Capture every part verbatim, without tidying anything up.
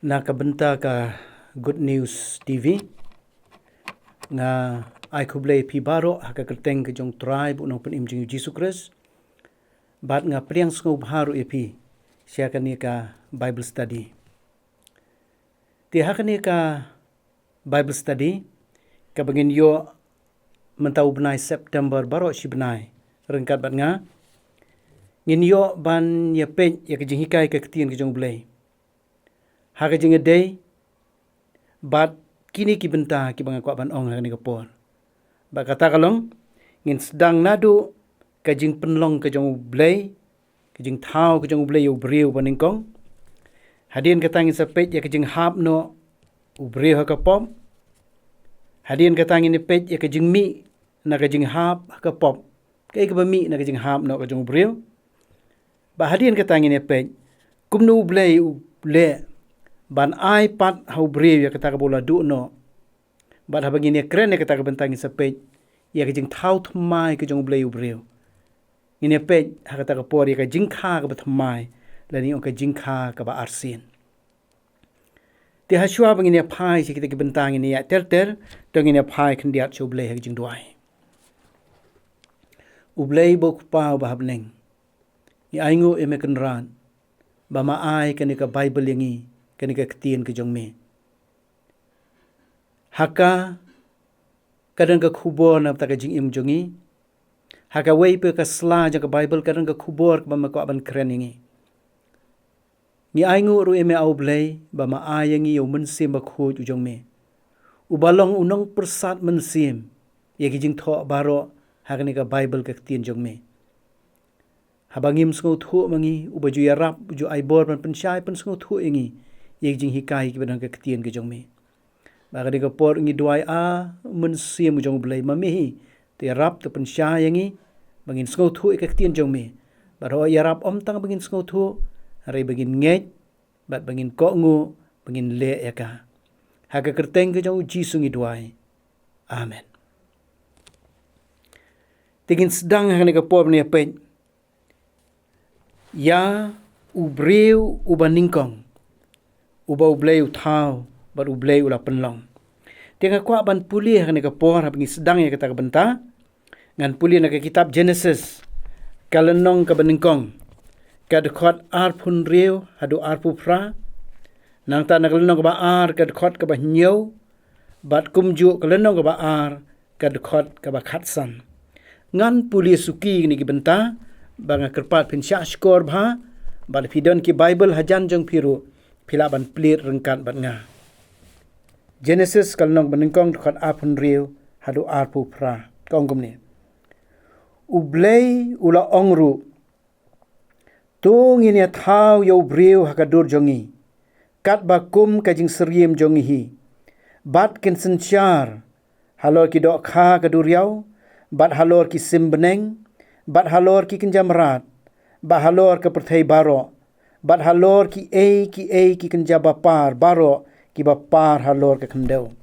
Na ka bynta ka Good News T V, nga ai khublei phi baroh ha ka kyrteng ka jong Trai bad u Nongpynim jong U Jisu Khrist. Bad nga pdiang sngewbha ruh ïa phi sha kane ka Bible study. Te ha kane ka Bible study kaba ngin ïoh mynta u bnai September baroh shi bnai, ryngkat bad nga, ngin ïoh ban ïa peit ïa ka jinghikai ka ktien ka jong U Blei ha ka jingïadei bad kine ki bynta kiba nga kwah ban ong ha kane ka por. Bad kata ka long, ngin sdang naduh ka jingpynlong ka jong U Blei, ka jingthaw ka jong U Blei ïa u briew ba nyngkong. Hadien kata ngin sa peit ïa ka jinghap noh u briew ha ka pop. Hadien kata ngin ïa peit ïa ka jingmih na ka jinghap ha ka pop, kaei kaba mih na ka jinghap noh ka jong u briew. Bad hadien kata ngin ïa peit kumno U Blei u leh ban ai pat ha u briew ïa kata kaba u la duh noh. Bad haba ngin ïa kren ïa kata ka bynta ngin sa peit ïa ka jingthaw thymmai ka jong U Blei ïa u briew. Ngin ïa peit ha kata ka por ïa ka jingkha kaba thymmai, lane ong ka jingkha kaba arsien. Te ha shuwa ba ngin ïa phai sha kita ki bynta ngin ïa ter ter, to ngin ïa phai khyndiat sha U Blei ha ka jingduwai. U Blei ba u Kpa uba ha bneng, ngi ainguh ïa me Kynrad ba ma ai kane ka Bible ïa ngi, kane ka ktien ka jong me. Ha ka ka don ka khubor na bynta ka jingim jong ngi. Ha kawei pat ka sla jong ka Bible ka don ka khubor kaba me kwah ban kren ïa ngi. Ngi ainguh ruh ïa me A Blei ba ma ai ïa ngi ïa u Mynsiem Bakhuid u jong me, uba long u nongpyrsad mynsiem ïa ki jingthoh baroh ha kane ka Bible ka ktien jong me. Haba ngim sngewthuh ma ngi, uba ju ïarap, u ju ai bor ban pynshai pynsngewthuh ïa ngi ïa ki jinghikai kiba don ha ka ktien ka jong me. Bad ha kane ka por ngi duwai, A Mynsiem u jong U Blei, ma me hi te ïarap te pynshai ïa ngi ba ngin sngewthuh ïa ka ktien jong me. Bad hooid, ïarap ym tang ba ngin sngewthuh, hynrei ba ngin ngeit bad ba ngin kohnguh, ba ngin leh ïa ka. Ha ka kyrteng ka jong U Jisu ngi duwai. Amen. Te ngin sdang ha kane ka por ban ïa peit ïa u briew uba nyngkong, uba U Blei u thaw bad U Blei u la pynlong. Te nga kwah ban pule ha kane ka por haba ngi sdang ïa kata ka bynta. Ngan pule na ka kitab Genesis, ka lynnong kaba nyngkong, ka dkhot arphew hynriew haduh arphew phra. Nangta na ka lynnong kaba ar, ka dkhot kaba hynñiew, bad kumjuh ka lynnong kaba ar, ka dkhot kaba khatsan. Ngan pule suki kine ki bynta, ba nga kyrpad phin shah shkor bha, bad phi don ki Bible hajan jong phi ruh, phi lah ban plie ryngkat bad nga. Genesis ka lynnong ba nyngkong, dkhot arphew hynriew haduh arphew phra. Ka ong kumne: U Blei u la ong ruh, To ngin ïa thaw ïa u briew ha ka dur jong ngi, katba kum ka jingsyriem jong ngi hi. Bad kin synshar halor ki dohkha ka duriaw, bad halor ki sim bneng, bad halor ki kynja mrad, bad halor ka pyrthei baroh, bad halor kiei kiei ki kynja bapar baroh kiba par halor ka khyndew.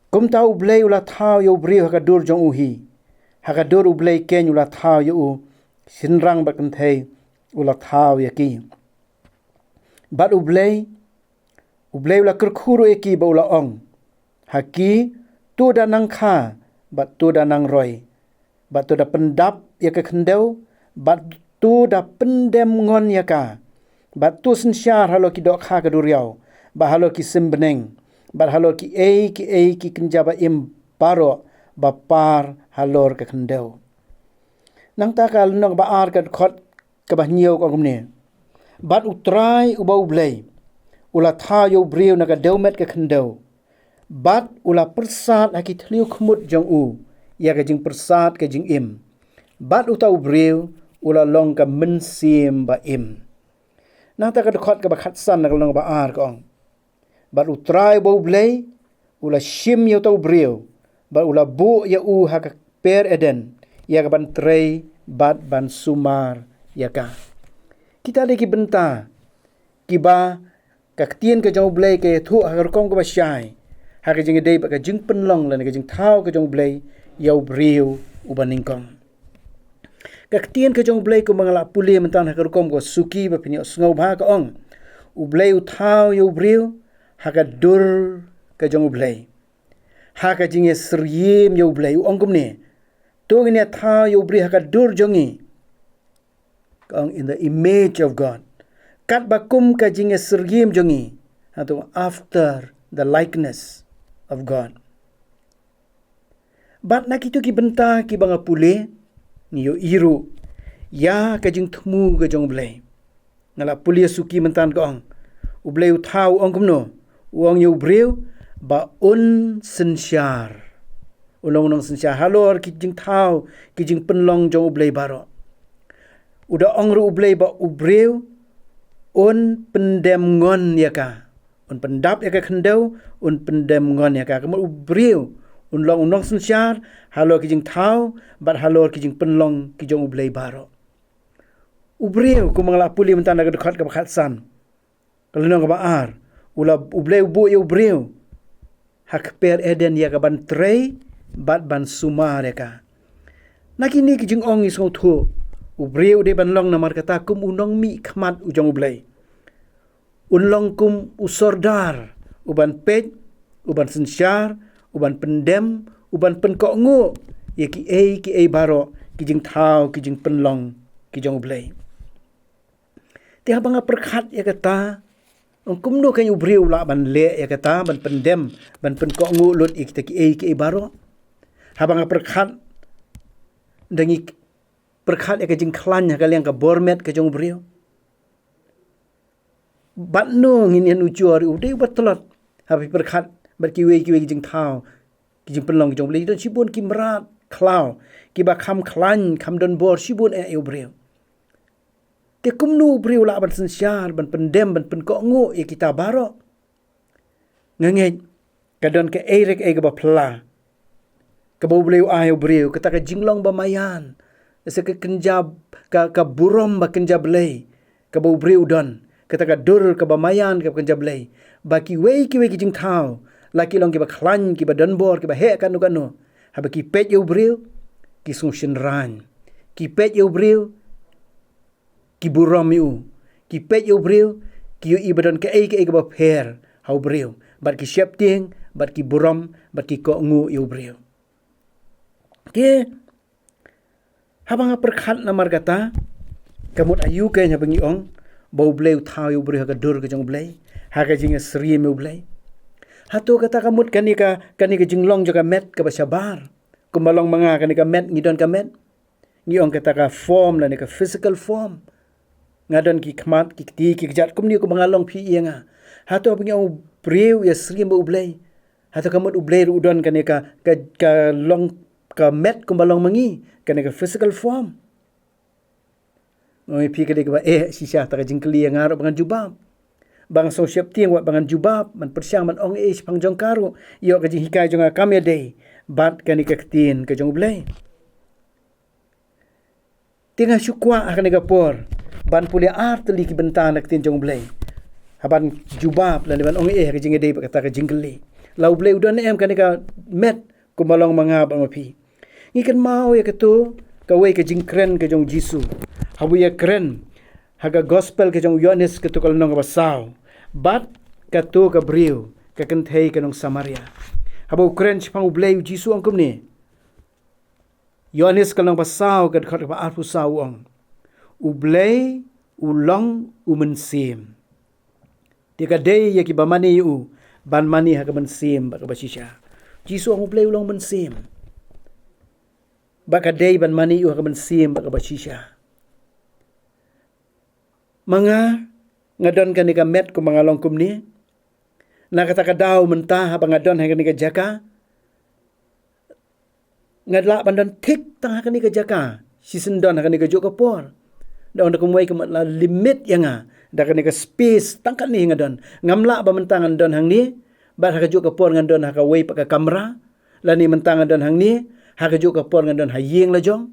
Kumta U Blei u la thaw ïa u briew ha ka dur jong u hi. Ha ka dur U Blei keiñ u la thaw ïa u, shynrang bad kynthei u la thaw ïa ki. Bad U Blei, U Blei u la kyrkhu ruh ïa ki bad u la ong ha ki, To da nang kha bad to da nang roi, bad to da pyndap ïa ka khyndew, bad to da pyndem ngon ïa ka, bad to synshar halor ki dohkha ka duriaw, bad halor ki sim bneng, bad halor kiei kiei ki kynja ba im baroh ba par halor ka khyndew. Nangta ka lynnong ba ar, ka dkhot kaba hynñiew, ka ong kumne: Bad U Trai uba U Blei u la thaw ïa u briew na ka dewmet ka khyndew, bad u la pyrsad ha ki thliew khmut jong u ïa ka jingpyrsad ka jingim, bad uta u briew u la long ka mynsiem ba im. Nangta ka dkhot kaba khatsan na ka lynnong ba ar, ka ong: Bad U Trai uba U Blei u la shim ïa uta u briew, bad u la buh ïa u ha ka kper Eden ïa ka ban trei bad ban sumar ïa ka. Kita dei ki bynta kiba ka ktien ka jong U Blei ka ïathuh ha ka rukom kaba shai, ha ka jingïadei bad ka jingpynlong lane ka jingthaw ka jong U Blei ïa u briew uba nyngkong. Ka ktien ka jong U Blei kumba nga la pule mynta ha ka rukom kaba suki ba phin ïohsngew bha, ka ong: U Blei u thaw ïa u briew ha ka dur ka jong U Blei. Ha ka jingïasyriem ïa U Blei, u ong kumne: To ngin ïa thaw ïa u briew ha ka dur jong ngi. Ka ong, in the image of God. Katba kum ka jingïasyriem jong ngi. Hato, after the likeness of God. Bad na kito ki bynta kiba nga pule, ngi ïohi ruh ïa ka jingthmu ka jong U Blei. Nga la pule suki mynta, ka ong, U Blei u thaw, u ong kumno? U ong ïa u briew ba un synshar. Un long u nongsynshar halor ki jingthaw, ki jingpynlong jong U Blei baroh. U da ong ruh U Blei ba u briew un pyndem ngon ïa ka. Un pyndap ïa ka khyndew, un pyndem ngon ïa ka. Ka mut u briew un long u nongsynshar halor ki jingthaw bad halor ki jingpynlong ki jong U Blei baroh. U briew, kumba nga la pule mynta na ka dkhot kaba khatsan, ka lynnong kaba ar, u la, U Blei u buh ïa u briew ha kper Eden ïa ka ban trei bad ban sumar ïa ka. Na kine ki jingong ngi sngewthuh, u briew u dei ban long namar kata kum u nongmihkhmat u jong U Blei. Un long kum u sordar, u ban peit, u ban synshar, u ban pyndem, u ban pynkohnguh ïa kiei kiei baroh ki jingthaw, ki jingpynlong ki jong U Blei. Te haba nga pyrkhat ïa kata, ong kumno kein u briew u lah ban leh ïa kata, ban pyndem, ban pynkohnguh lut ïa kita kiei kiei baroh. Haba nga pyrkhat, da ngi pyrkhat ïa ka jingkhlaiñ ha ka liang ka bor met ka jong u briew. Bad no ngin ïa nujor u dei uba tlot, haba pyrkhat bad kiwei kiwei ki jingthaw, ki jingpynlong ki jong U Blei, don shibun ki mrad khlaw kiba kham khlaiñ, kham don bor shibun eh ïa u briew. Te kumno u briew u lah ban synshar, ban pyndem, ban pynkohnguh ïa kita baroh? Nga ngeit ka don kaei re kaei kaba phylla kaba U Blei u ai ïa u briew, kata ka jinglong ba maïan, sa ka kynja, ka, ka burom ba kynja Blei kaba u briew u don, kata ka dur kaba maïan kaba kynja Blei, ba kiwei kiwei ki jingthaw, la ki long kiba khlaiñ, kiba don bor, kiba heh kano kano, haba ki peit ïa u briew, ki sngewshynrang. Ki peit ïa u briew, ki burom ïa u. Ki peit ïa u briew, ki ïohi ba don kaei kaei kaba pher ha u briew, bad ki sheptieng, bad ki burom, bad ki kohnguh ïa u briew. Te haba nga pyrkhat namar kata, ka mut aïu kein haba ngi ong ba U Blei u thaw ïa u briew ha ka dur ka jong U Blei, ha ka jingïasyriem ïa U Blei? Hato kata ka mut kane ka, kane ka jinglong jong ka met kaba shabar? Kumba long ma nga, kane ka met, ngi don ka met, ngi ong kata ka form lane ka physical form. Nga don ki khmat, ki kti, ki kjat, kumne kumba nga long, phi ïa nga. Hato haba ngi ong u briew u ïasyriem bad U Blei, hato ka mut U Blei ruh u don kane ka, ka, ka long, ka met kumba long ma ngi, kane ka physical form? Nga ong ïa phi ka dei kaba eh shisha kata ka jingkylli, ïa nga ruh ba ngan jubab. Ba nga sngew sheptieng wat ba ngan jubab, ban pyrshang ban ong ei shaphang jong ka ruh, ïoh ka jinghikai jong nga kam ïadei bad kane ka ktien ka jong U Blei. Te nga shu kwah ha kane ka por ban pule ar tylli ki bynta na ka ktien jong U Blei, ha ban jubab lane ban ong eh ha ka jingïadei bad kata ka jingkylli, la U Blei u don ne em kane ka met kumba long ma nga bad ma phi? Ngi kynmaw ïa kato kawei ka jingkren ka jong U Jisu, haba u ïakren ha ka gospel ka jong u Ïoannis, kato ka lynnong kaba saw, bad kato ka briew, ka kynthei ka nong Samaria. Haba u kren shaphang U Blei, U Jisu u ong kumne. Ïoannis ka lynnong ba saw, ka dkhot kaba arphew saw, u ong: U Blei u long u mynsiem. Te ka dei ïa kiba mane ïa u ban mane ha ka mynsiem bad kaba shisha. Jisu u ong U Blei u long mynsiem, bad ka dei ban mane ïa u ha ka mynsiem bad kaba shisha. Ma nga, nga don kane ka met kumba nga long kumne. Na kata ka daw mynta haba nga don ha kane ka jaka, nga lah ban don thik tang ha kane ka jaka, shisien don ha kane kajuh ka por. Da ong da kumwei ka mut la limit ïa nga da kane ka space, tang kane nga don. Ngam lah ba mynta ngan don hangne bad ha kajuh ka por ngan don ha kawei pat ka kamra, lane mynta ngan don hangne, ha kajuh ka por ngan don ha ïing lajong.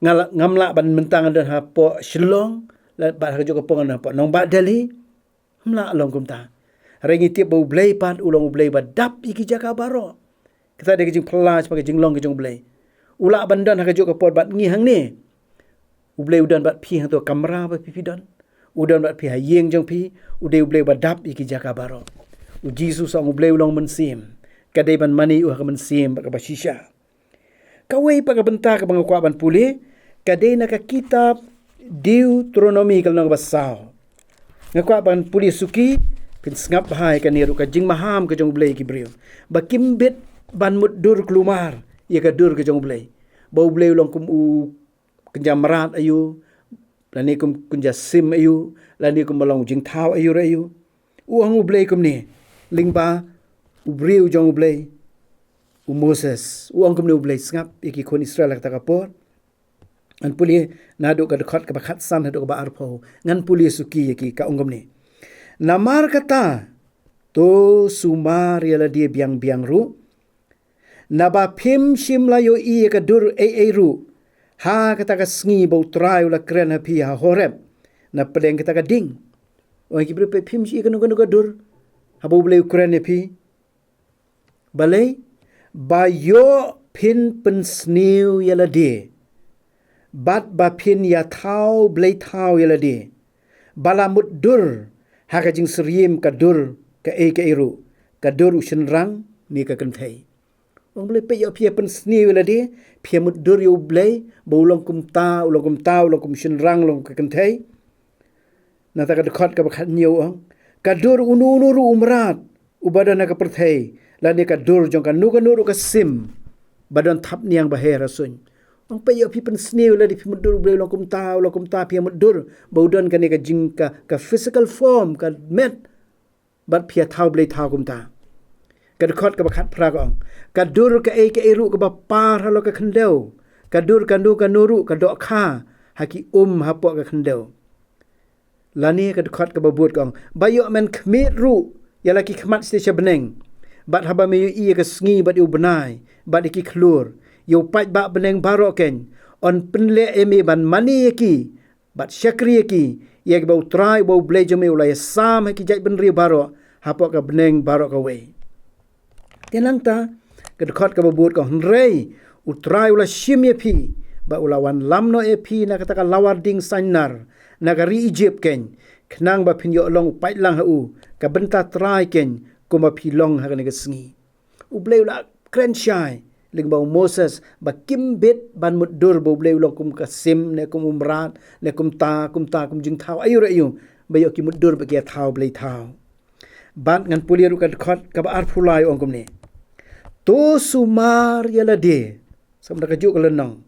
Nga la, ngam lah ban mynta ngan don hapoh Shillong, la, bad ha kajuh ka por ngan don hapoh nongbah Delhi. Ngam lah long kumta. Hynrei ngi tip ba U Blei pat u long U Blei ba dap ïa ki jaka baroh. Kata dei ka jingphylla shaphang ka jinglong ka jong U Blei. U lah ban don ha kajuh ka por bad ngi hangne. U Blei u don bad phi hangto kamra ba phi, phi don. U don bad phi ha ïing jong phi, u dei U Blei uba dap ïa ki jaka baroh. U Jisu sa ong U Blei u long mynsiem. Ka dei ban mane ïa u ha ka mynsiem bad kaba shisha. Kawei pat ka bynta kaba nga kwah ban pule, ka dei na ka kitab Deuteronomi ka lynnong ba saw. Nga kwah ban pule suki, phin sngap bha ïa kane ruh ka jingmaham ka jong U Blei ïa ki briew. Ba kim bit ban mutdur kulmar ïa ka dur ka jong U Blei. Ba U Blei u long kum u kynja mrad aïu, lane kum kynja sim aïu, lane kum ba long jingthaw aïu re aïu. U ong U Blei kumne, lyngba u briew jong U Blei, u Moses. U ong kumne U Blei, sngap ïa ki khun Israel ha kata ka por. Ngan pule naduh ka dkhot kaba khatsan haduh kaba arphew. Ngan pule suki ïa ki, ka ong kumne. Namar kata, to sumar ïa lade biang biang ruh. Naba phim shym la ïohi ïa ka dur ei ei ruh. Ha kata ka sngi ba U Trai u la kren ha phi ha Horeb. Na pdeng kata ka ding. Ong ïa ki briew, phi phim shym ïohi ïa kano kano ka dur. Haba U Blei u kren ïa phi. Balei, ba ïoh phin pynsniew ïa lade. Bad ba phin ïa thaw blei thaw ïa lade. Ba la mutdur, ha ka jingsyriem ka dur, kaei kaei ruh, ka dur u shynrang, ne ka kynthei. Ong Blei, phi ïoh phi ïa pynsniew ïa lade, phi ïa mutdur ïa U Blei, ba u long kumta, u long kumta, u long kum shynrang, u long ka kynthei. Na kata ka dkhot kaba khathynñiew ong. Ka dur uno uno ruh u mrad, uba don ha ka pyrthei, lane ka dur jong kano kano ruh ka sim, ba don thapniang ba her ha suiñ. Ong phi ïoh phi pynsniew ïa lade, phi mutdur U Blei u long kumta, u long kumta, phi ïa mutdur, ba u don kane ka jing ka, ka physical form, ka met, bad phi ïa thaw blei thaw kumta. Ka dkhot kaba khatphra ka ong. Ka dur kaei kaei ruh kaba par halor ka khyndew. Ka dur kano kano ruh ka dohkha, ha ki um hapoh ka khyndew. Lane ka dkhot kaba bud ka ong. Ba ïoh men khmied ruh, ïa la ki khmat sha bneng. Bad haba me ïohi ïa ka sngi bad ïa u bnai, bad ïa ki khlur. Ïa u paidbah bneng baroh keiñ. Yn pynleh ïa me ban mane ïa ki, bad shakri ïa ki, ïa kiba U Trai uba U Blei jong me u la ïasam ha ki jaitbynriew baroh, hapoh ka bneng baroh kawei. Te nangta, ka dkhot kaba bud ka ong hynrei, U Trai u la shim ïa phi, bad u la wanlam noh ïa phi na kata ka lawar dieng saiñnar, na ka ri Ijipt keiñ, khnang ba phin ïoh long u paidlang ha u, ka bynta trai keiñ, kumba phi long ha kane ka sngi. U Blei u la kren shai, lyngba u Moses, ba kim bit ban mutdur ba U Blei u long kum ka sim, ne kum u mrad, ne kumta, kumta, kum jingthaw, aïu re aïu, ba ïoh ki mutdur ba ki ïa thaw blei thaw. Bad ngan pule ruh ka dkhot kaba arphew lai ong kumne. To sumar ïa lade, sa kaba da ka juh ka lynnong.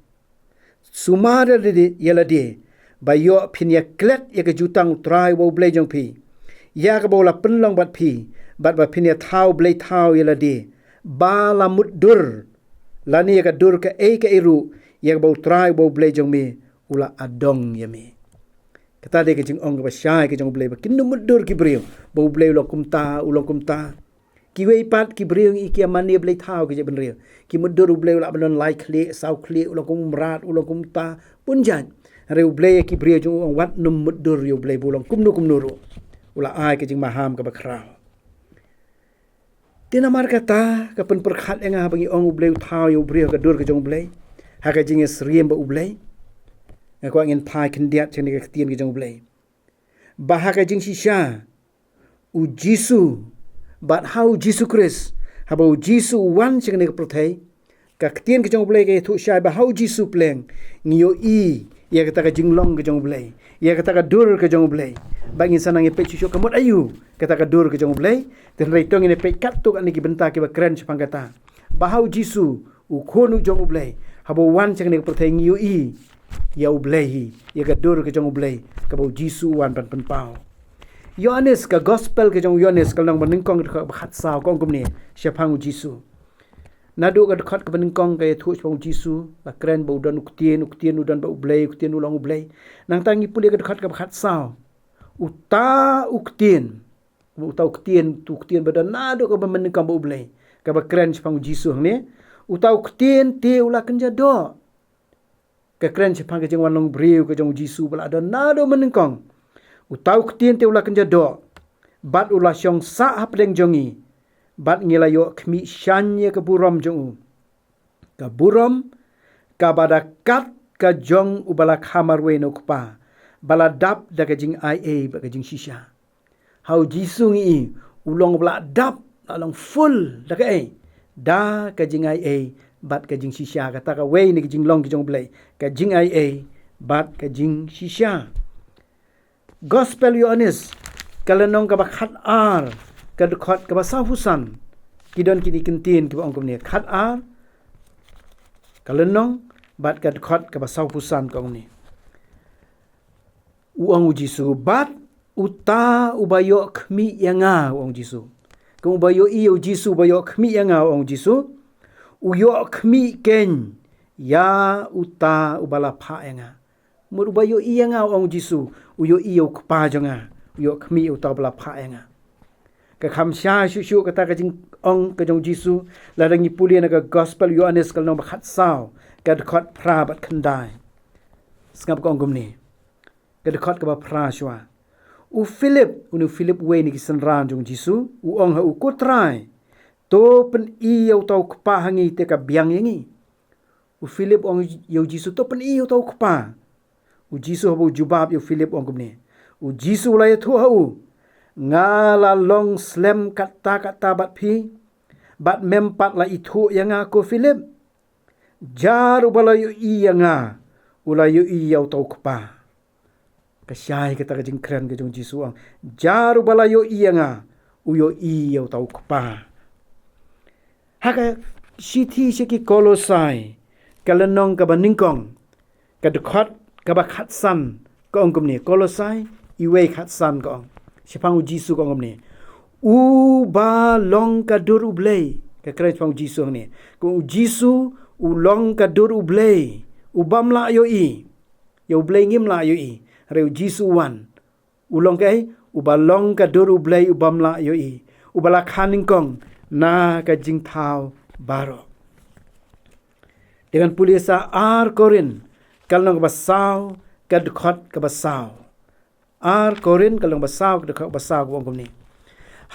Sumar ïa lade, ïa lade, ba ïoh phin ïa klet ïa ka jutang U Trai uba U Blei jong phi. Ïa kaba u la pynlong bad phi, bad ba phin ïa thaw blei thaw ïa lade, ba la mutdur, lane ïa ka dur kaei kaei ruh, ïa kaba U Trai uba U Blei jong me, u la adong ïa me. Kata dei ka jingong kaba shai ka jong U Blei ba kin ym mutdur ki briew, ba U Blei u long kumta, u long kumta. Kiwei pat ki briew ngi ki ïa mane blei thaw ki jaitbynriew. Ki mutdur U Blei u lah ban don lai khlieh, saw khlieh, u long kum u mrad, u long kumta, bun jait. Hynrei U Blei ïa ki briew jong u ong wat nym mutdur ïa U Blei ba u long kumno kumno ruh. U la ai ka jingmaham kaba khraw. Te namar kata, ka pynpyrkhat ïa nga haba ngi ong U Blei u thaw ïa u briew ha ka dur ka jong U Blei. Ha ka jingïasyriem bad U Blei. Nga kwah ngin phai khyndiat sha kane ka ktien ka jong U Blei. Ba ha ka jingshisha, u Jisu, bad ha u Jisu Khrist, haba u Jisu u wan sha kane ka pyrthei, ka ktien ka jong U Blei ka ïathuh shai ba ha u Jisu pleng, ngi ïohi, ïa kata ka jinglong ka jong U Blei, ïa kata ka dur ka jong U Blei. Ba ngin sa nang ïa peit shuh shuh ka mut aïu, kata ka dur ka jong U Blei, te hynrei to ngin ïa peit katto katne ki bynta kiba kren shaphang kata. Ba ha u Jisu, u khun u jong U Blei, haba u wan sha kane ka pyrthei ngi ïohi, ïa U Blei hi, ïa ka dur ka jong U Blei, kaba u Jisu u wan ban pynpaw. Ïoannis, ka gospel ka jong u Ïoannis, ka lynnong ba nyngkong ka dkhot ba khatsaw ka ong kumne, shaphang u Jisu. Naduh ka dkhot kaba nyngkong ka ïathuh shaphang u Jisu, la kren ba u don u ktien, u ktien u don bad U Blei, u ktien u long U Blei. Nangta ngi pule ka dkhot kaba khatsaw. Uta u ktien, uta u ktien, uta u ktien ba don naduh kaba mynnyngkong bad U Blei. Kaba kren shaphang u Jisu hangne. Uta u ktien te u la kynja doh. Ka kren shaphang ka jingwan long briew ka jong u Jisu ba la don naduh mynnyngkong. Uta u ktien te u la kynja doh. Bad u la shong sah hapdeng jong ngi. Bad ngi la ïoh khmih shaiñ ïa ka burom jong u. Ka burom, kaba da kat ka jong uba la kha marwei na u Kpa. ba la dap da ka jingaiei bad ka jingshisha. Ha u Jisu ngi i, u long ba la dap, la long full da kaei? Da ka jingaiei bad ka jingshisha. Kata kawei na ki jinglong ki jong U Blei, ka jingaiei bad ka jingshisha. Gospel Ïoannis, ka lynnong kaba khatar, ka dkhot kaba sawphew san. Ki don kine ki ktien kiba ong kumne, khatar ka lynnong bad ka dkhot kaba sawphew san ka ong kumne. U ong u Jisu, bad uta uba ïoh khmih ïa nga, u ong u Jisu. Kum uba ïohi ïa u Jisu, uba ïoh khmih ïa nga, u ong u Jisu. U ïoh khmih keiñ ïa uta uba la phah ïa nga. Mut uba ïohi ïa nga, u ong u Jisu, u ïohi ïa u Kpa jong nga, u ïoh khmih ïa uta uba la phah ïa nga. Ka kham shai shuh shuh kata ka jingong ka jong u Jisu, lada ngi pule na ka Gospel Ïoannis ka lynnong ba khatsaw, ka dkhot phra bad khyndai. Sngap ka ong kumne. Ka dkhot kaba phra shuwa. U Philip, une u Philip uwei na ki synran jong u Jisu, u ong ha u, ko Trai, to pyni ïa uta u Kpa ha ngi te ka biang ïa ngi. U Philip u ong ïa u Jisu, to pyni ïa uta u Kpa. U Jisu haba u jubab ïa u Philip u ong kumne. U Jisu u la ïathuh ha u, nga la long slem katta katta bad phi, bad mem pat la ithuh ïa nga ko Philip. Jar uba la ïohi ïa nga, u la ïohi ïa uta u Kpa. Ka shai kata ka jingkren ka jong u Jisu, u ong, jar uba la ïohi ïa nga, u ïohi ïa uta u Kpa. Ha ka shithi sha ki Kolosai, ka lynnong kaba nyngkong, ka dkhot kaba khatsan, ka ong kumne, Kolosai, uwei khatsan ka ong. Shaphang u Jisu ka ong kumne. Uba long ka dur U Blei. Ka kren shaphang u Jisu hangne. Ka ong u Jisu, u long ka dur U Blei. Ubym lah ïohi. Ïa U Blei ngim lah ïohi. Hynrei u Jisu u wan. U long kaei? Uba long ka dur U Blei, ubym lah ïohi. Uba la kha nyngkong na ka jingthaw baroh. Te ngan pule sa ar Korinth, ka lynnong kaba saw, ka dkhot kaba saw. Ar Korinth, ka lynnong kaba saw, ka dkhot kaba saw, kaba ong kumne.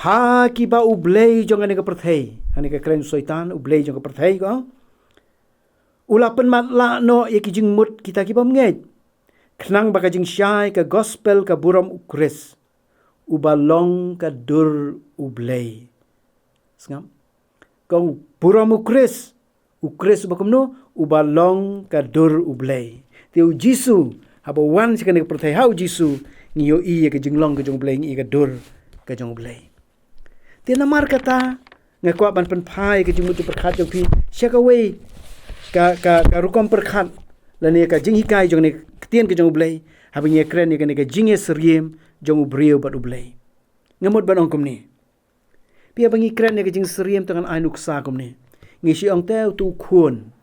Ha kiba U Blei jong kane ka pyrthei. Hangne ka kren u Soitan, U Blei jong ka pyrthei ka ong. U la pynmatlah noh ïa ki jingmut kita ki bymngeit. Khnang ba ka jingshai ka gospel ka burom u Khrist. Uba long ka dur U Blei. Sngap. Ka ong burom u Khrist. U Khrist uba kumno, uba long ka dur U Blei. Te u Jisu, haba wan sha kane ka pyrthei ha u Jisu, ngi ïohi ïa ka jinglong ka jong U Blei, ngi ïohi ïa ka dur ka jong U Blei. Te namar kata, nga kwah ban pynphai ka jingmut jingpyrkhat jong phi, sha kawei, ka, ka, ka rukom pyrkhat, lane ka jinghikai jong kane ka ktien ka jong U Blei, haba ngi ïakren ïa kane ka jingïasyriem, jong u briew bad U Blei. Nga mut ban ong kumne. Phi haba ngi kren ïa ka jingsyriem te ngan ai nuksa kumne. Ngi shu ong te utu u khun.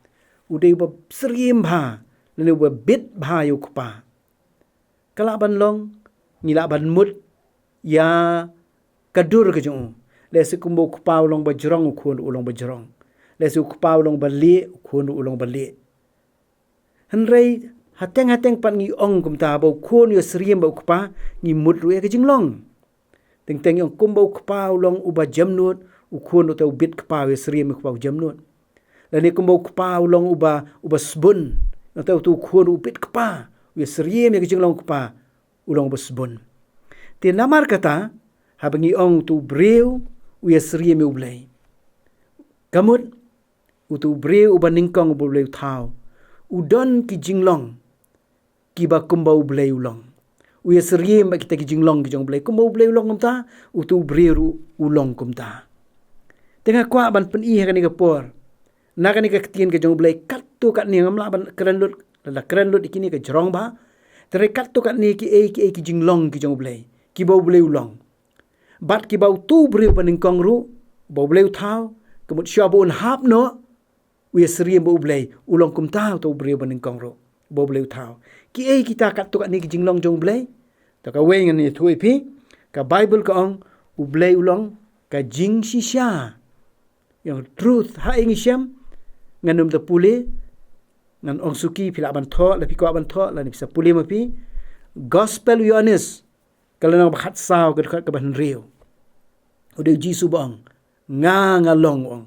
U dei uba syriem bha, lane uba bit bha ïa u kpa. Ka lah ban long, ngi lah ban mut, ïa ka dur ka jong u. Lehse kumba u kpa u long ba jrong u khun u long ba jrong. Lehse u kpa u long ba lieh u khun u long ba lieh. Hynrei, hateng hateng pat ngi ong kumta ba u khun u ïasyriem bad u kpa, ngi mut ruh ïa ka jinglong. Teng teng ngi ong kumba u kpa u long uba jemnud, u khun u te u bit kpa u ïasyriem ïa u kpa u jemnud. Lane kumba u kpa u long uba, uba sbun, u te u khun u bit kpa, u ïasyriem ïa ka jinglong u kpa, u long uba sbun. Te namar kata, haba ngi ong utu u briew, u ïasyriem ïa U Blei. Ka mut, utu u briew uba nyngkong uba U Blei u thaw. U don ki jinglong, kiba kumba U Blei u long. U ïasyriem bad kita ki jinglong ki jong U Blei. Kumba U Blei u long kumta, utu u briew ruh u long kumta. Te nga kwah ban pyni ha kane ka por. Na kane ka ktien ka jong U Blei katto katne ngam lah ban kren lut, lada kren lut ïa kine ka jrong bha. Te hynrei katto katne kiei kiei ki jinglong ki jong U Blei. Kiba U Blei u long. Bad kiba utu u briew ba nyngkong ruh, ba U Blei u thaw, ka mut shuwa ba un hap noh, u ïasyriem bad U Blei, u long kumta utu u briew ba nyngkong ruh, ba U Blei u thaw. Kiei kita katto katne ki jinglong jong U Blei, to kawei ngan ïathuh ïa phi, ka Baibl ka ong, U Blei u long, ka jingshisha. Ïa truth, ha ïing i shem, ngan ym da pule, ngan ong suki, phi lah ban thoh, lada phi kwah ban thoh, lane phi sa pule ma phi, Gospel u Ïoannis, ka lynnong ba khatsaw, ka dkhot kaba hynriew. U dei u Jisu ba ong, nga nga long u ong.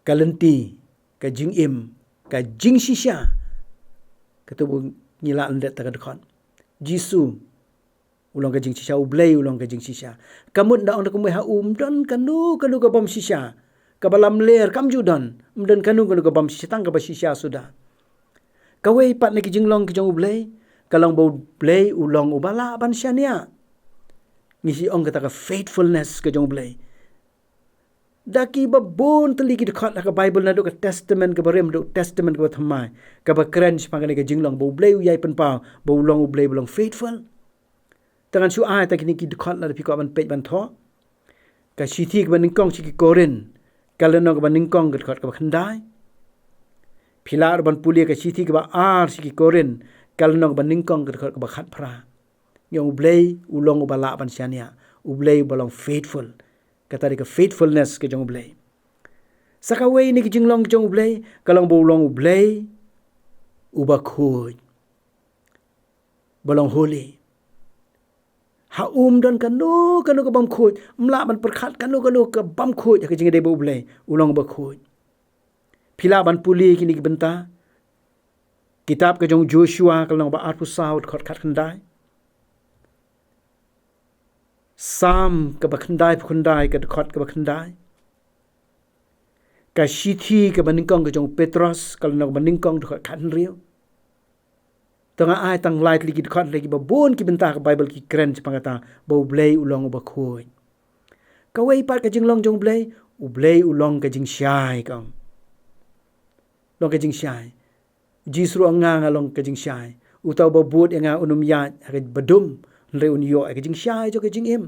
Ka lynti, ka jingim, ka jingshisha. Kata ba Ngi lah lyndet da ka dkhot. Jisu u long ka jingshisha, U Blei u long ka jingshisha. Ka mut da ong da kumwei ha u ym don kano kano ka bym shisha. Kaba lamler kam ju don, ym don kano kano ka bym shisha, tang kaba shisha suda. Kawei pat na ki jinglong ki jong U Blei ka long ba U Blei u long uba lah ban shaniah. Ngi shu ong kata ka faithfulness ka jong U Blei. Da kiba bun tylli ki dkhot ha ka Bible, naduh ka Testament kaba rim haduh Testament kaba thymmai, kaba kren shaphang kane ka jinglong ba U Blei u ïai pynpaw ba u long U Blei ba long faithful. Te ngan shu ai tang kine ki dkhot lada phi kwah ban peit ban thoh. Ka shithi kaba nyngkong sha ki Korinth, ka lynnong kaba nyngkong, ka dkhot kaba khyndai. Phi lah ruh ban pule ka shithi kaba ar sha ki Korinth, ka lynnong kaba nyngkong, ka dkhot kaba khatphra. Ngi ong U Blei u long uba lah ban shaniah, U Blei uba long faithful. Kata dei ka faithfulness ka jong U Blei. Sa kawei na ki jinglong ki jong U Blei ka long ba u long U Blei uba khuid, ba long holy. Ha u ym don kano kano ka bym khuid, ym lah ban pyrkhat kano kano ka bym khuid ha ka jingïadei bad U Blei, u long uba khuid. Phi lah ban pule kine ki bynta. Kitab ka jong Joshua ka lynnong ba arphew saw, dkhot khatkhyndai. Salm kaba khyndaiphew khyndai, ka dkhot kaba khyndai. Ka shithi kaba nyngkong ka jong Petros, ka lynnong kaba nyngkong, dkhot khathynriew. Te nga ai tang lai tylli ki dkhot, lai kiba bun ki bynta ka Bible ki kren shaphang kata ba U Blei u long uba khuid. Kawei pat ka jinglong jong U Blei, U Blei u long ka jingshai, ka ong. Long ka jingshai. Jisu ruh ong, nga, nga long ka jingshai. Uta uba bud ïa nga un ym ïaid ha kaba dum, hynrei un ïoh ïa ka jingshai jong ka jingim.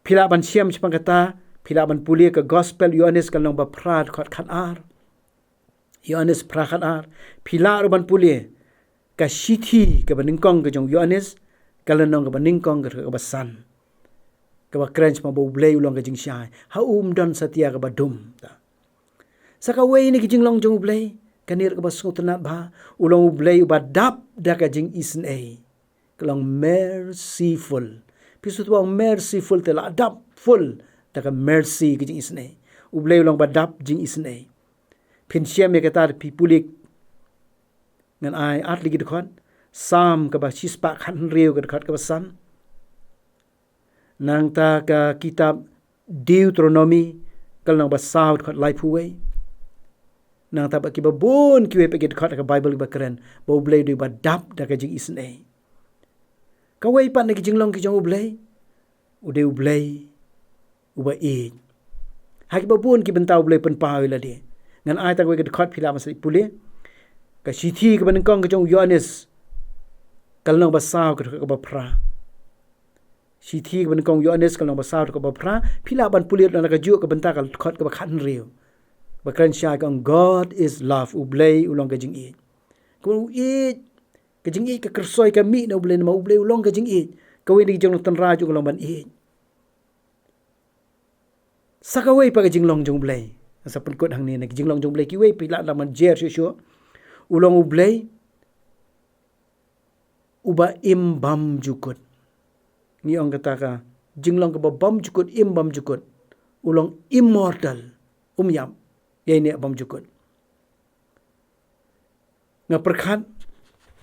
Phi lah ban shem shaphang kata, phi lah ban pule ka Gospel Ïoannis ka lynnong ba phra, dkhot khatar. Ïoannis phra, khatar. Phi lah ruh ban pule ka shithi kaba nyngkong ka jong Ïoannis, ka lynnong kaba nyngkong, ka dkhot kaba san, kaba kren shaphang ba U Blei u long ka jingshai. Ha u ym don satia kaba dum. Sa kawei na ki jinglong jong U Blei, kane ruh kaba sngewtynnad bha, u long U Blei uba dap da ka jingisynei. Ka long merciful. Phi sngewthuh ba ong merciful te la dap full da ka mercy, ka jingisynei. U Blei u long ba dap jingisynei. Phin shem ïa kata da phi pule. Ngan ai ar tylli ki dkhot. Salm kaba shispah khathynriew, ka dkhot kaba san. Nangta ka kitab Deuteronomi, ka lynnong ba saw, dkhot laiphew wei. Nangta bad kiba bun kiwei pat ki dkhot ha ka Bible kiba kren ba U Blei u dei uba dap da ka jingisynei. Kawei pat na ki jinglong ki jong U Blei, u dei U Blei uba ïeit. Ha kiba bun ki bynta U Blei u pynpaw ïa lade. Ngan ai tang kawei ka dkhot, phi lah ban sa pule. Ka shithi kaba nyngkong ka jong Ïoannis, ka lynnong ba saw, ka dkhot kaba phra. Shithi kaba nyngkong Ïoannis ka lynnong ba saw, ka dkhot kaba phra. Phi lah ban pule na kajuh ka bynta, ka dkhot kaba khathynriew, ba kren shai, ka ong, God is love, U Blei u long ka jingïeit. Ka ong u ïeit, ka jingïeit ka kyrsoi, ka mih na U Blei, namar U Blei u long ka jingïeit. Kawei na ki jinglong tynrai jong u ka long ban ïeit. Sa kawei pat ka jinglong jong U Blei, sa pynkut hangne na ki jinglong jong U Blei, kiwei phi lah ban jer shuh shuh. U long U Blei uba im bymjukut. Ngi ong kata ka jinglong kaba bymjukut, im bymjukut. U long immortal, um ïap, ïaineh bymjukut. Nga pyrkhat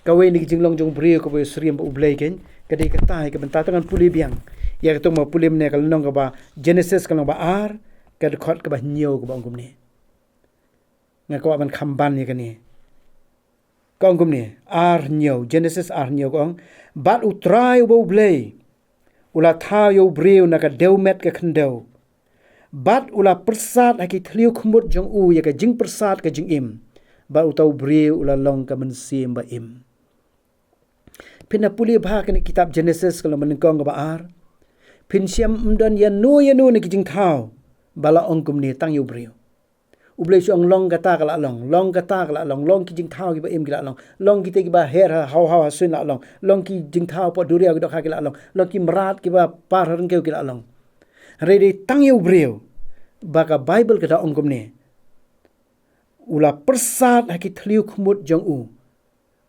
kawei na ki jinglong jong u briew kaba ïasyriem bad U Blei kein, ka dei kata hi ka bynta. Te ngan pule biang ïa kata, ma pule mynne ka lynnong kaba, Genesis ka lynnong ba ar, ka dkhot kaba hynñiew, kaba ong kumne. Nga kwah ban kham ban ïa kane. Ka ong kumne, ar hynñiew, Genesis ar hynñiew, ka ong, bad U Trai uba U Blei u la thaw ïa u briew na ka dewmet ka khyndew, bad u la pyrsad ha ki thliew khmut jong u ïa ka jingpyrsad ka jingim, bad uta u briew u la long ka mynsiem ba im. Phin da pule bha kane ka kitab Genesis ka lynnong ba nyngkong kaba ar, phin shem ym don ïano ïano na ki jingthaw ba la ong kumne, tang ïa u briew. U Blei shu ong long kata ka la long, long kata ka la long, long ki jingthaw kiba im ki la long, long kita kiba her ha haw haw ha suiñ la long, long ki jingthaw pop duriaw ki dohkha ki la long, long ki mrad kiba par ha ryngkew ki la long. Hynrei dei tang ïa u briew ba ka Baibl ka da ong kumne, u la pyrsad ha ki thliew khmut jong u.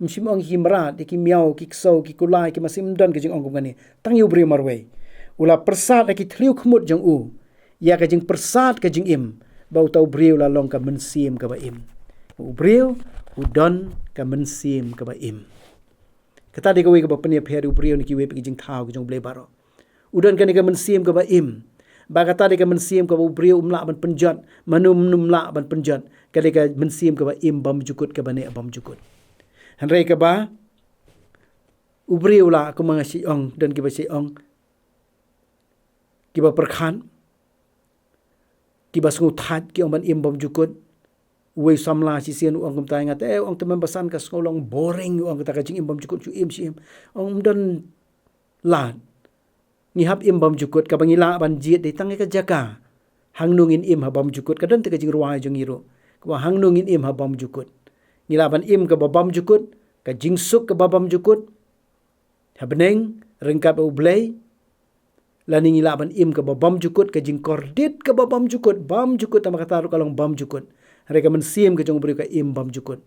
Ym shym ong ki mrad, ki miaw, ki ksew, ki kulai, ki masi, ym don ka jingong kum kane. Tang ïa u briew marwei. U la pyrsad ha ki thliew khmut jong u ïa ka jingpyrsad ka jingim, ba uta u briew u la long ka mynsiem kaba im. U briew u don ka mynsiem kaba im. Kata dei kawei kaba pynïapher ïa u briew na kiwei pat ki jingthaw ki jong U Blei baroh. U don kane ka mynsiem kaba im. Ba kata dei ka mynsiem kaba u briew um lah ban pynjot, mano um lah ban pynjot. Ka dei ka mynsiem kaba im bymjukut, kaba neh bymjukut. Hynrei kaba u briew la, kumba nga shu ong, don kiba shu ong, kiba pyrkhat, kiba sngewthait, ki ong ban im bymjukut. Uwei u samla shisien u ong kumta ïa nga, te u ong te mem basan ka sngew long boring, u ong kata ka jingim bymjukut, shu im, shu im. U ong ym don lad. Ngi hap im bymjukut, kaba ngi lah ban jied dei tang ïa ka jaka. Hangno ngin im ha bymjukut, ka don te ka jingrwai jong ngi ruh. Kaba hangno ngin im ha bymjukut. Ngi lah ban im kaba bymjukut, ka jingsuk kaba bymjukut ha bneng ryngkat bad U Blei, lane ngi lah ban im kaba bymjukut, ka jingkordit kaba bymjukut, bymjukut, tang ba kata ruh ka long bymjukut. Hynrei ka mynsiem ka jong u briew ka im bymjukut.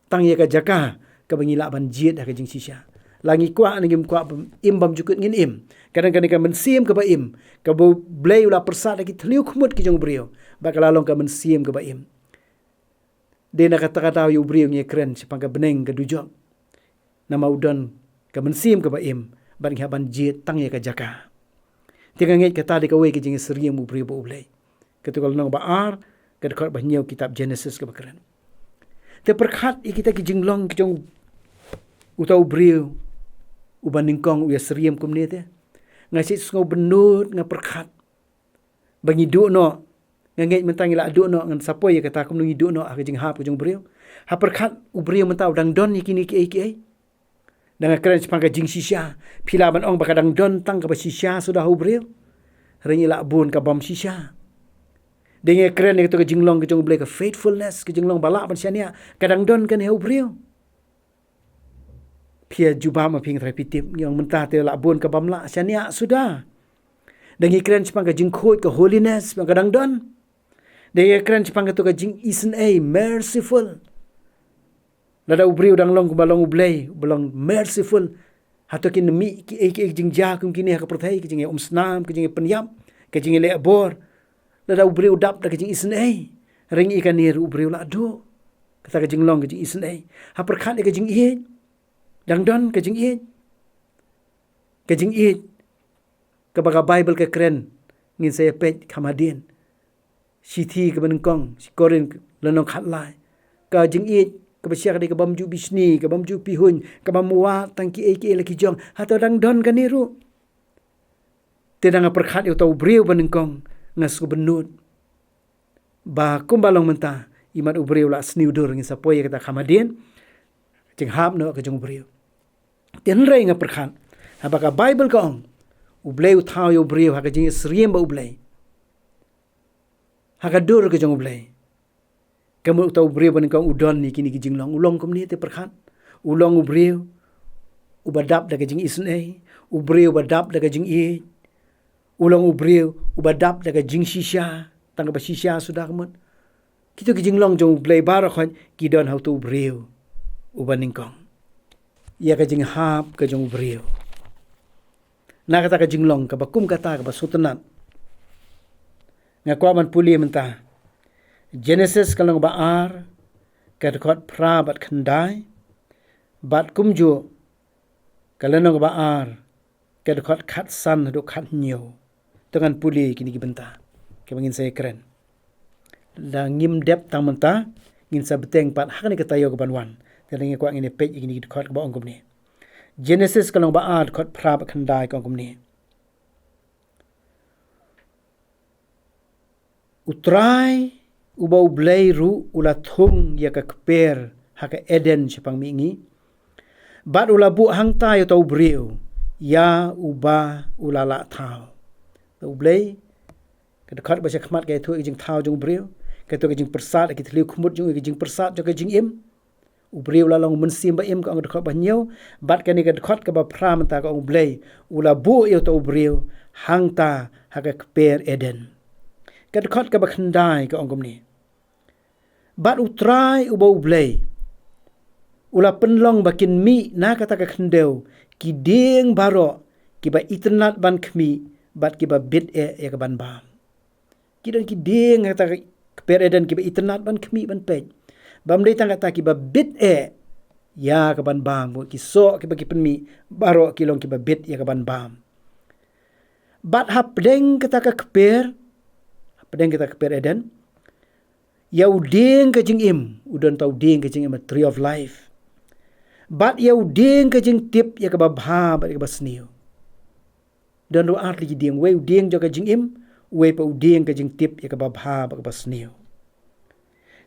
Tang ïa ka jaka kaba ngi lah ban jied ha ka jingshisha. La ngi kwah ne ngim kwah, im bymjukut ngin im. Ka don kane ka mynsiem kaba im, kaba U Blei u la pyrsad ha ki thliew khmut ki jong u briew, ba ka la long ka mynsiem kaba im. Dei na kata ka daw ïa u briew ngi kren shaphang ka bneng ka dujok. Namar u don ka mynsiem kaba im, bad ngi hap ban jied tang ïa ka jaka. Te nga ngeit kata dei kawei ka jingsyriem u briew bad U Blei. Kato ka lynnong ba ar, ka dkhot ba hynñiew kitab Genesis kaba kren. Te pyrkhat ïa kita ki jinglong ki jong uta u briew uba nyngkong, u ïasyriem kumne te. Nga shu sngew bynnud, nga pyrkhat ba ngi duh noh. Nga ngeit mynta ngi la duh noh, ngan sa poi ïa kata kumno ngi duh noh ha ka jinghap ka jong u briew. Ha pyrkhat u briew mynta u dang don ïa kine kiei kiei. Dang kren shaphang ka jingshisha. Phi lah ban ong ba ka dang don tang kaba shisha suda ha u briew. Hynrei ngi lah bun ka bym shisha. Dang kren ïa kato ka jinglong ka jong U Blei, ka faithfulness, ka jinglong ba lah ban shaniah, ka dang don kane ha u briew. Phi ïa jubab ma phi, nga tharai phi tip, ngi ong mynta te lah bun ka bym lah shaniah suda. Dang kren shaphang ka jingkhuid, ka holiness, ba ka dang don. Dang kren shaphang kato ka jingisynei, merciful. Lada u briew u dang long kumba long U Blei, uba long merciful, hato kin mih kiei kiei ki jingjia kum kine ha ka pyrthei, ka jingïaumsnam, ka jingïapynïap, ka jingïaleh bor. Lada u briew u dap da ka jingisynei, hynrei ïa kane ruh u briew u la duh. Kata ka jinglong ka jingisynei. Ha pyrkhat ïa ka jingïeit. Dang don ka jingïeit. Ka jingïeit kaba ka Baibl ka kren, ngin sa ïa peit kham hadien. Shithi kaba nyngkong, shi Korinth, lynnong khatlai. Ka jingïeit kaba shisha ka dei ka bym ju bishni, ka bym ju pihuiñ, ka bym wad tang kiei kiei la ki jong. Hato dang don kane ruh? Te dang nga pyrkhat ïa uta u briew ba nyngkong, nga sngew bynnud ba kumba long mynta, imat u briew u la sniew dur, ngin sa poi ïa kata kham hadien. Jinghap noh ka jong u briew. Te hynrei nga pyrkhat, haba ka Baibl ka ong, U Blei u thaw ïa u briew ha ka jingïasyriem bad U Blei, ha ka dur ka jong U Blei. Ka mut uta u briew ba nyngkong u don ïa kine ki jinglong, u long kumne, te pyrkhat. U long u briew uba dap da ka jingisynei, u briew uba dap da ka jingïeit. U long u briew uba dap da ka jingshisha, tang kaba shisha suda ka mut. Kito ki jinglong jong U Blei baroh khoit ki don ha uto u briew uba nyngkong. Ïa ka jinghap ka jong u briew. Na kata ka jinglong kaba kum kata kaba sngewtynnat, nga kwah ban pule mynta Genesis ka lynnong ba ar, ka dkhot phra bad khyndai, bad kumjuh ka lynnong ba ar, ka dkhot khatsan haduh khathynñiew. To ngan pule kine ki bynta kiba ngin sa ïakren. Lada ngim dep tang mynta, ngin sa bteng pat ha kane ka taïew kaban wan. Te nga kwah ngin ïa peit ïa kine ki dkhot kaba ong kumne. Genesis ka lynnong ba ar, dkhot phra bad khyndai, ka ong kumne. U Trai uba U Blei ruh u la thung ïa ka kper ha ka Eden shaphang mihngi, bad u la buh hangta ïa uta u briew, ïa uba u la lah thaw. Uta U Blei, ka dkhot ba sha khmat ka ïathuh ïa ka jingthaw jong u briew, ka ïathuh ïa ka jingpyrsad, ïa ki thliew khmut jong u, ïa ka jingpyrsad jong ka jingim. U briew u la long mynsiem ba im, ka ong ka dkhot ba hynñiew, bad kane ka dkhot kaba phra mynta ka ong U Blei u la buh ïa uta u briew hangta ha ka kper Eden. Ka dkhot kaba khyndai ka ong kumne. Bad U Trai uba U Blei u la pynlong ba kin mih na kata ka khyndew ki dieng baroh kiba itynnad ban khmih bad kiba bit eh ïa kaban bam. Ki don ki dieng ha kata ka kper Eden kiba itynnad ban khmih ban peit. Bym dei tang kata kiba bit eh ïa ka ban bam, ki soh kiba ki pynmih baroh ki long kiba bit ïa ka ban bam. Bad hapdeng kata ka kper, hapdeng kata ka kper Eden, ïa u dieng ka jingim, u don uta u dieng ka jingim, a tree of life. Bad ïa u dieng ka jingtip ïa kaba bha bad ïa kaba sniew. Don ruh ar tylli ki dieng, wei u dieng jong ka jingim, wei pat u dieng ka jingtip ïa kaba bha bad kaba sniew.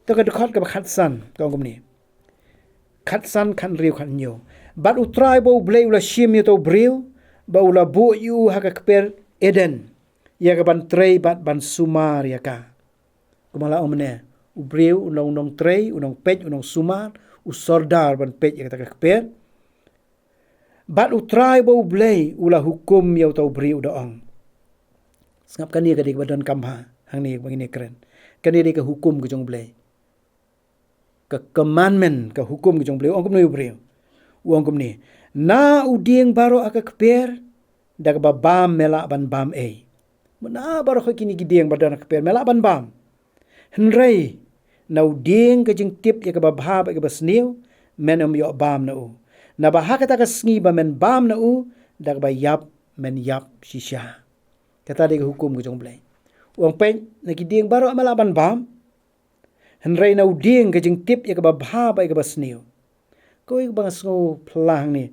To ka dkhot kaba khatsan, ka ong kumne. Khatsan, khathynriew, khathynñiew. Bad U Trai ba U Blei u la shim ïa uta u briew, bad u la buh ïa u ha ka kper Eden, ïa ka ban trei bad ban sumar ïa ka. Kumba la ong mynne, u briew u nong, nongtrei, u nongpeit, u nongsumar, u sordar ban peit ïa kata ka kper. Bad U Trai ba U Blei u la hukum ïa uta u briew, u da ong. Sngap, kane ka dei kaba donkam bha hangne ba ngin ïa kren. Kane dei ka hukum ka jong U Blei. Ka commandment, ka hukum ka jong U Blei. U ong kumne u briew. U ong kumne. Na u dieng baroh ha ka kper, da kaba bam me lah ban bam ei. Mynta baroh kine ki dieng ba don ha ka kper me lah ban bam. Hynrei na u dieng ka jingtip ïa kaba bha bad kaba sniew, men ym ïoh bam na u. Naba ha kata ka sngi ba men bam na u, da kaba ïap men ïap shisha. Kata dei ka hukum ka jong U Blei. U ong, peit, na ki dieng baroh me lah ban bam. Hynrei na u dieng ka jingtip ïa kaba bha bad ïa kaba sniew. Kawei kaba nga sngew phylla hangne.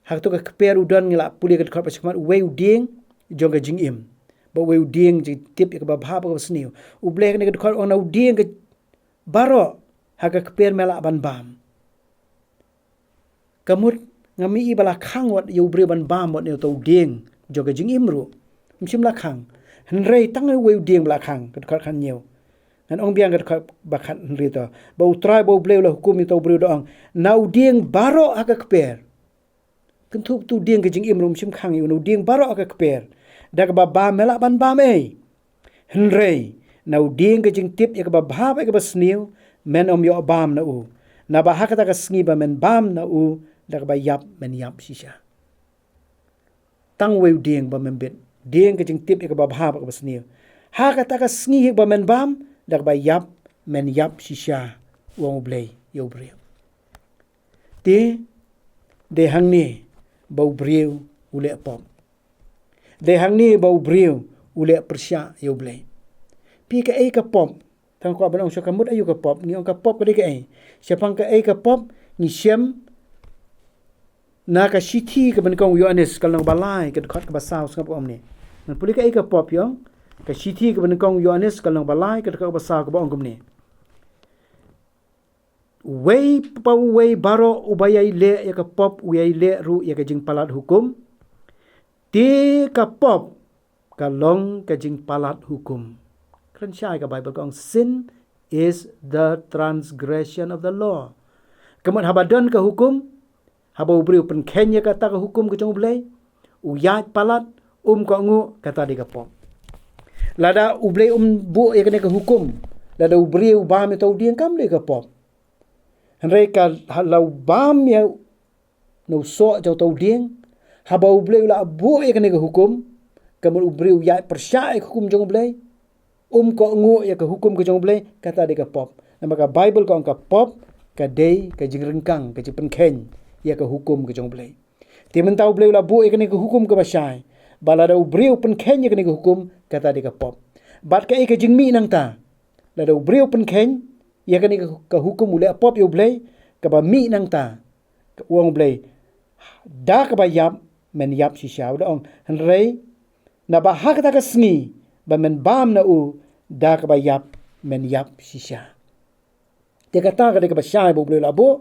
Ha kato ka kper u don, ngi la pule ka dkhot ba shakhmat, uwei u dieng jong ka jingim, bad uwei u dieng jingtip ïa kaba bha bad kaba sniew. U Blei ha kane ka dkhot u ong na u dieng ka baroh ha ka kper me lah ban bam. Ka mut ngam i ba la khang wat ïa u briew ban bam wat na uta u dieng jong ka jingim ruh. Ym shym la khang. Hynrei tang uwei u dieng ba la khang, ka dkhot khathynñiew. Ngan ong biang ka dkhot ba khathynriew to. Ba U Trai ba U Blei u la hukum ïa uta u briew, u da ong, na u dieng baroh ha ka kper. Kyntu, uta u dieng ka jingim ruh ym shym khang ïa u, na u dieng baroh ha ka kper. Da kaba bam me lah ban bam ei. Hynrei na u dieng ka jingtip ïa kaba bha bad ïa kaba sniew, men ym ïoh bam na u. Naba ha kata ka sngi ba men bam na u, da kaba ïap men ïap shisha. Tang uwei u dieng ba men bit. Dieng ka jingtip ïa kaba bha bad kaba sniew. Ha kata ka sngi hi ba men bam, da kaba ïap men ïap shisha. U ong U Blei ïa u briew. Te dei hangne ba u briew u leh pop. Dei hangne ba u briew u leh pyrshah ïa U Blei. Phi, kaei ka pop? Tang kwah ban ong shuh, ka mut aïu ka pop? Ngi ong ka pop ka dei kaei? Shaphang kaei ka pop ngi shem na ka shithi kaba nyngkong u Ïoannis, ka lynnong ba lai, ka dkhot kaba saw, sngap, ka ong kumne. Ngan pule kaei ka pop, ïong. Ka shithi kaba nyngkong u Ïoannis, ka lynnong ba lai, ka dkhot kaba saw, kaba ong kumne. Uwei pa uwei baroh uba ïai leh ïa ka pop u ïai leh ruh ïa ka jingpalat hukum. Te ka pop ka long ka jingpalat hukum. Kren shai ka Baibl, ka ong, "Sin is the transgression of the law." Ka mut haba don ka hukum, haba u briew u pynkheiñ ïa kata ka hukum ka jong U Blei, u ïaid palat, um kohnguh, kata dei ka pop. Lada U Blei um buh ïa kane ka hukum, lada u briew u bam ïa uta u dieng, kam dei ka pop. Hynrei ka ha la u bam ïa na u soh jong uta u dieng, haba U Blei u la buh ïa kane ka hukum, ka mut u briew u ïaid pyrshah ïa ka hukum jong U Blei, um kohnguh ïa ka hukum ka jong U Blei, kata dei ka pop. Namar ka Baibl ka ong ka pop ka dei ka jingryngkang, ka jingpynkheiñ ïa ka hukum ka jong U Blei. Te mynta U Blei u la buh ïa kane ka hukum kaba shai, ba lada u briew u pynkheiñ ïa kane ka hukum, kata dei ka pop. Bad kaei ka jingmih nangta? Lada u briew u pynkheiñ ïa kane ka, ka hukum, u leh pop ïa U Blei, kaba mih nangta, ka ong U Blei, da kaba ïap men ïap shisha. U da ong, hynrei naba ha kata ka sngi ba men bam na u, da kaba ïap men ïap shisha. Te kata ka dei kaba shai ba U Blei u la buh.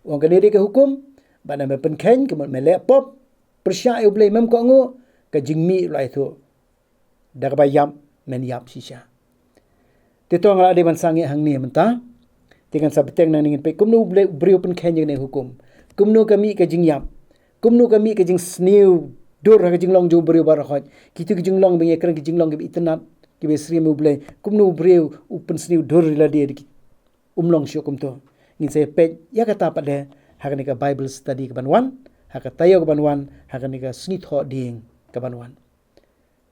U ong kane dei ka hukum, ba lada me pynkheiñ, ka mut me leh pop, pyrshah ïa U Blei, mem kohnguh, ka jingmih ruh la ïathuh, da kaba ïap men ïap shisha. Te to nga la dei ban sangeh hangne mynta. Te ngan sa bteng nangne, ngin peit kumno u briew, u briew u pynkheiñ ïa kane ka hukum. Kumno ka mih ka jingïap. Kumno ka mih ka jingsniew dur ha ka jinglong jong u briew baroh khoit. Kito ki jinglong ba ngi ïa kren ki jinglong kiba itynnad, kiba ïasyriem ïa U Blei. Kumno u briew u pynsniew dur ïa lade, um long shuh kumto. Ngin sa ïa peit ïa kata pat de ha kane ka Bible study kaban wan, ha ka taïew kaban wan, ha kane ka sngi thohdieng kaban wan.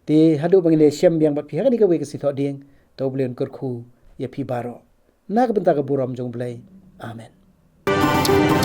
Te haduh ba ngin ïashem biang bad phi ha kane kawei ka sngi thohdieng, to U Blei un kyrkhu ïa phi baroh. na ka bynta ka burom jong U Blei. Amen.